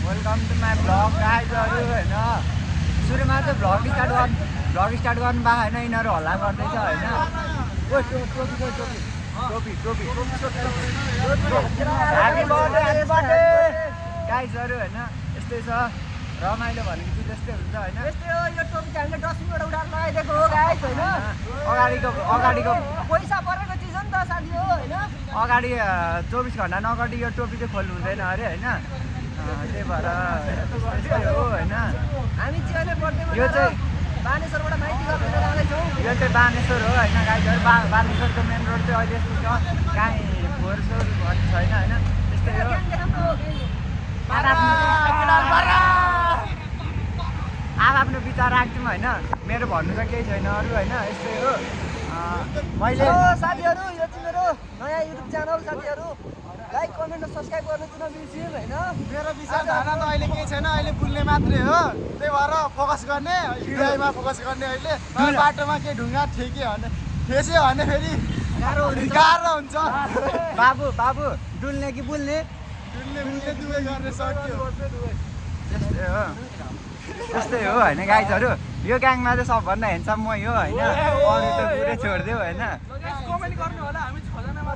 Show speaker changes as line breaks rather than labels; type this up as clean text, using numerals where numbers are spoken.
welcome to my vlog गाइजहरू होइन सुरुमा चाहिँ भ्लग स्टार्ट गर्नु भएको होइन यिनीहरू हल्ला गर्दैछ होइन टोपी ह्यापी बर्थडे गाइजहरू होइन यस्तै छ रमाइलो भनेको चाहिँ त्यस्तै हुन्छ होइन
यस्तै हो यो टोपी चाहिँ हामीले डस्टबिनबाट उठाएर लगाइदिएको हो गाइस होइन
अगाडिको
पैसा परेको चिज हो नि त साथी हो होइन
अगाडि 24 घन्टा नअगाडि यो टोपी चाहिँ खोल्नु हुँदैन अरे होइन त्यही भएर यस्तै हो होइन
हामी चाहिँ अहिले बर्थडेमा
यो चाहिँ
बानेश्वरबाट माइती गरेर जाँदैछौँ
यो चाहिँ बानेश्वर हो होइन गाइजहरू बानेश्वरको मेन रोड चाहिँ अहिले यस्तो छ काहीँ फोहोरसोर भन्ने छैन होइन त्यस्तै हो आफ्नो विचार राख्छौँ होइन मेरो भन्नु त केही छैन अरू होइन यस्तै हो मैले
साथीहरू यो चाहिँ मेरो नयाँ युट्युब च्यानल साथीहरू लाइक कमेन्ट र सब्सक्राइब गर्नु चाहिँ नबिर्सिनु होइन
मेरो विचारधारा त अहिले केही छैन अहिले बुल्ने मात्रै हो त्यही भएर फोकस गर्ने हिँडाइमा फोकस गर्ने अहिले बाटोमा केही ढुङ्गा ठेक्यो भने ठेस्यो भने फेरि गाह्रो हुन्छ
बाबु डुल्ने कि बुल्ने
बुल्ने दुवै गर्ने सक्यो
त्यस्तै हो होइन गाइजहरू यो ग्याङमा चाहिँ सबभन्दा हेन्सम म हो होइन अरू त पुरै छोडिदियो होइन
कमेन्ट गर्नु होला हामी 6 जनामा